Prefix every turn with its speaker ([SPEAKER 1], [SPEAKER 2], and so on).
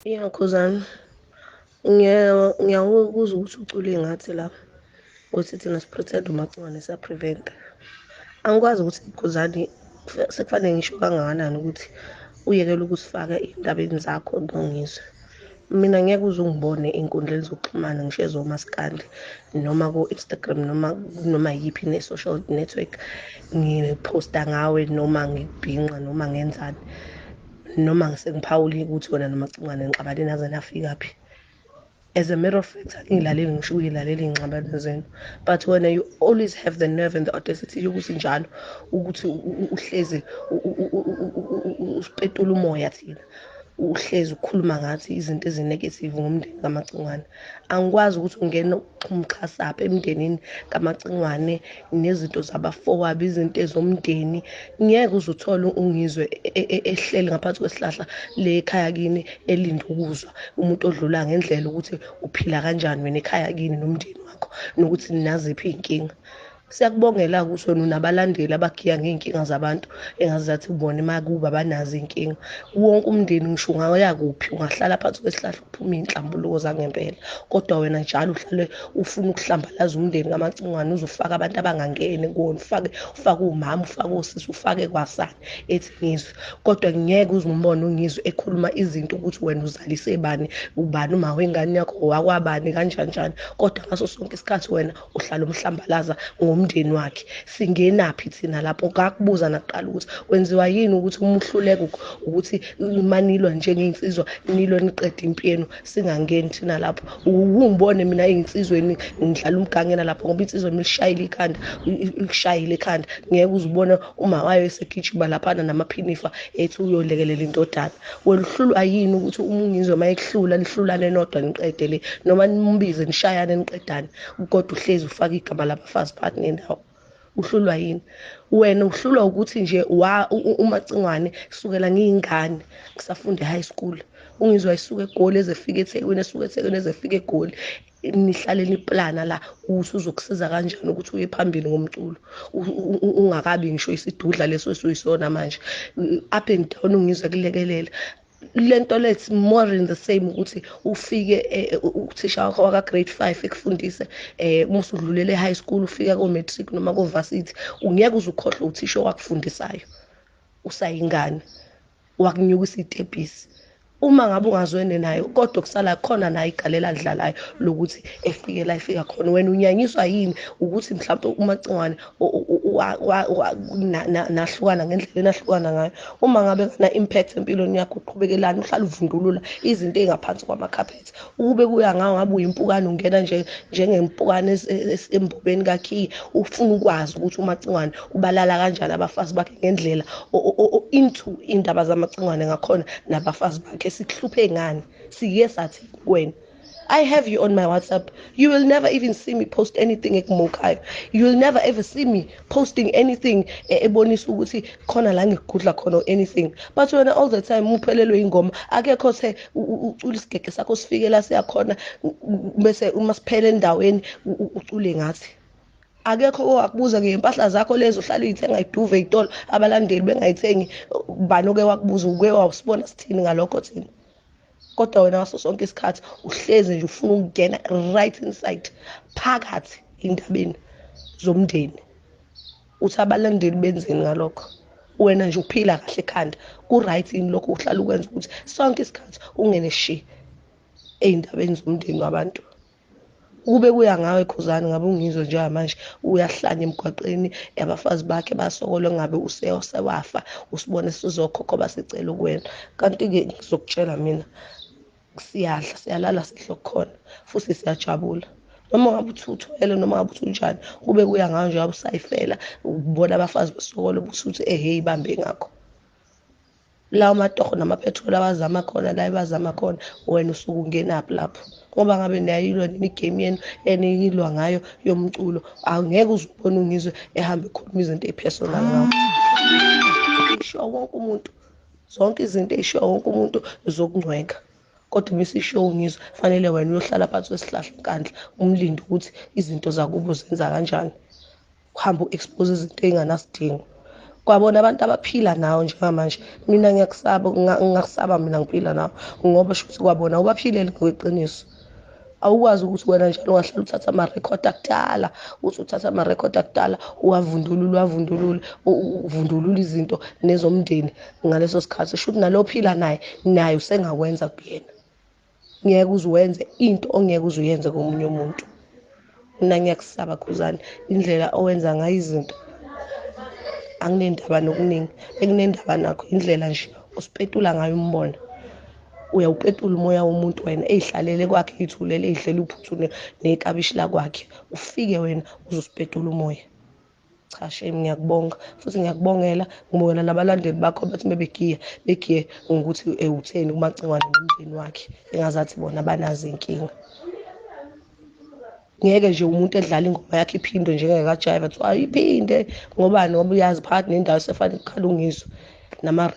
[SPEAKER 1] Ya, Khuzani, ngiyakuzwa ukuthi ucule ngathi lapha uthi thina si-pretend uMacingwane siya-prevent-a. Angikwazi ukuthi Khuzani sekufanele ngisho kangakanani ukuthi uyekele ukusifaka ey'ndabeni zakho noNgizwe. Mina ngeke uze ungibone ey'nkundleni zokuxhumana ngisho ezomaskandi noma ko-Instagram noma noma yiphi ne-social network ngiphosta ngawe noma ngikubhinqa noma ngenzani noma sengiphawula ukuthi wena noMacingwane nixabane naze nafika phi. As a matter of fact, angiyilaleli ngisho ukuyilalela iy'ngxabano zenu, but wena you always have the nerve and the audacity yokuthi njalo ukuthi uhlezi usipetula umoya thina, uhlezi ukhuluma ngathi izinto ezi-negative ngomndeni kaMacingwane. Angikwazi ukuthi ungene umxhasaphi emndenini kaMacingwane nezinto zabafowabo, izinto ezomndeni. Ngeke uze uthole uNgizwe ehleli ngaphansi kwesihlahla le ekhaya kini elinde ukuzwa umuntu odlula ngendlela ukuthi uphila kanjani wena ekhaya kini nomndeni wakho nokuthi ninaziphi iy'nkinga. Siyakubongela-ke ukuthi wena unabalandeli abagiya ngey'nkinga zabantu engazathi bona makuba banazo iy'nkinga. Wonke umndeni ngisho ungaya kuphi ungahlala phansi kwesihlahla uphume iy'nhlambuluko zangempela, kodwa wena njalo uhlale ufuna ukuhlambalaza umndeni kaMacingwane, uze ufake abantu abangangeni kuwona, ufake umama, ufake osisi, ufake kwasani ethi Ngizwe. Kodwa ngeke uze umbone uNgizwe ekhuluma izinto ukuthi wena uzalise bani, ubani uma wengane yakho, owakwabani, kanjani njani, kodwa ngaso sonke isikhathi wena uhlala umhlambalaza ngomndeni wakhe. Singenaphi thina lapho? Ngakubuza nakuqala ukuthi wenziwa yini ukuthi uma uhluleka ukuthi manilwa njengey'nsizwa nilwe niqede impi yenu, singangeni thina lapho. Ungibone mina ey'nsizweni ngidlala umgangela lapho ngoba insizwa milishayile ikhanda, ikushayile ikhanda, ngeke uze ubone uma wayo esegijima laphana namaphinifa ethi uyolekelela indodana. Wena uhlulwa yini ukuthi uma uNgizwe uma ekuhlula nihlulane nodwa niqede le, noma nimbize nishayane niqedane, kodwa uhlezi ufake igama labafazi phakathi nendawo? Uhlulwa yini wena? Uhlulwa ukuthi nje uMacingwane kusukela ngiyingane ngisafunda e-high school, uNgizwe esuka eGoli ezefika eThekwini, esuka eThekwini ezefika eGoli, nihlale niplana la ukuthi uzokusiza kanjani ukuthi uye phambili ngomculo, ungakabi ngisho isidudla leso esuyisona manje. Up and down uNgizwe kulekelela lento let's more in the same ukuthi ufike uthisha wakho waka grade 5 ekufundise, uma usudlulele high school ufika ko matric noma ko varsity, ungeke uze ukhohlwe uthisha owakufundisayo usayingane, wakunyukisa itebhisi. Uma ngabe ungazwene naye kodwa kusala khona naye igalela alidlalayo lokuthi efike la efika khona. Wena unyanyiswa yini ukuthi mhlawumbe uMacingwane nahlukana ngendlela enahlukana ngayo? Uma ngabe kana impact empilweni yakho, uqhubekelani uhlala uvundulula izinto ey'ngaphansi kwamakhaphethe? Ukube kuya ngawo ngabe uyimpukane, ungena nje njengempukane embobeni kakhiye, ufuna ukwazi ukuthi uMacingwane ubalala kanjani abafazi bakhe ngendlela into indaba zaMacingwane ngakhona nabafazi bakhe. Sikuhluphe ngani? Siye sathi kuwena, I have you on my WhatsApp. You will never even see me post anything ekumokayo. You will never ever see me posting anything ebonisa ukuthi khona la ngikugudla khona or anything. But wena all the time uphelelwe ingoma, akekho the ucula isigege sakho sifike la siyakhona, bese uma siphele endaweni ucule ngathi. Akekho owakubuza ngey'mpahla zakho lezo uhlala uyithenga iduve ey'tolo, abalandeli bengayithengi. Ubani oke wakubuza? Uke wawusibona sithini ngalokho thina? Kodwa wena ngaso sonke isikhathi uhlezi nje ufuna ukungena right inside phakathi endabeni zomndeni, uthi abalandeli benzeni ngalokho? Wena nje uphila kahle ekhanda, ku-right yini lokho uhlala ukwenza ukuthi sonke isikhathi ungene shi ey'ndabeni zomndeni wabantu? Ukube kuya ngawe Khuzani, ngabe uNgizwe njengamanje uyahlanya emgwaqeni, abafazi bakhe basokola, ngabe usewafa, usibone sizokhokha basicela kuwena. Kanti-ke ngizokutshela mina, siyadla siyalala sidla okukhona futhi siyajabula. Noma ngabe uthi uthwele noma ngabe uthi unjani, kube kuya ngawe nje ngabe usayifela ubona abafazi besokola ubusuthi ehe ibambe ngakho. Lawo matoho namapetroli abazama khona la ebazama khona, wena usuke ungenaphi lapho? Ngoba ngabe niyayilwa nini igame yenu eniyilwa ngayo yomculo, angeke uze ubone uNgizwe ehambe ekhuluma izinto ey'personal ngawo. Ishiwa wonke umuntu, zonke izinto ey'shiwa wonke umuntu zokungcweka, kodwa uma isishiwo uNgizwe fanele wena uyohlala phansi kwesihlahla uNkandla umlinde ukuthi izinto zakubo zenza kanjani, uhambe u-expose izinto ey'nganasidingo. Kwabona abantu abaphila nawe njengamanje, mina ngiyakusaba, ngingakusaba mina ngiphila nawe, ngoba shuthi kwabona ubaphilele ngokweqiniso. Awukwazi ukuthi wena njalo ungahlala uthatha amarekhodi akudala, uthi uthatha amarekhodi akudala uwavundulule, uwavundulule, uvundulule izinto nezomndeni ngaleso sikhathi. Shuthi nalo ophila naye, naye usengakwenza kuyena. Ngeke uze uwenze into ongeke uze uyenze komunye umuntu. Mina ngiyakusaba Khuzani, indlela owenza ngayo izinto. Anginendaba nokuningi, enginendaba nakho indlela nje osipetula ngayo umbona. Uyawupetula umoya womuntu wena, ey'hlalele kwakhe, ey'thulele, ey'dlela uphuthu nekabishi lakwakhe. Ufike wena uzosipetula umoya. Cha shame, ngiyakubonga futhi ngiyakubongela, ngibongela nabalandeli bakho bathi bebegiya begiye ngokuthi utheni kuMacingwane nomndeni wakhe, engazathi bona banazo inkinga. Ngeke nje umuntu edlala ingoma yakhe iphinde njengekaJaiva, kuthiwa ayiphinde ngobani, ngoba uyazi phakathi nendawo sefanele kukhalungiswe nama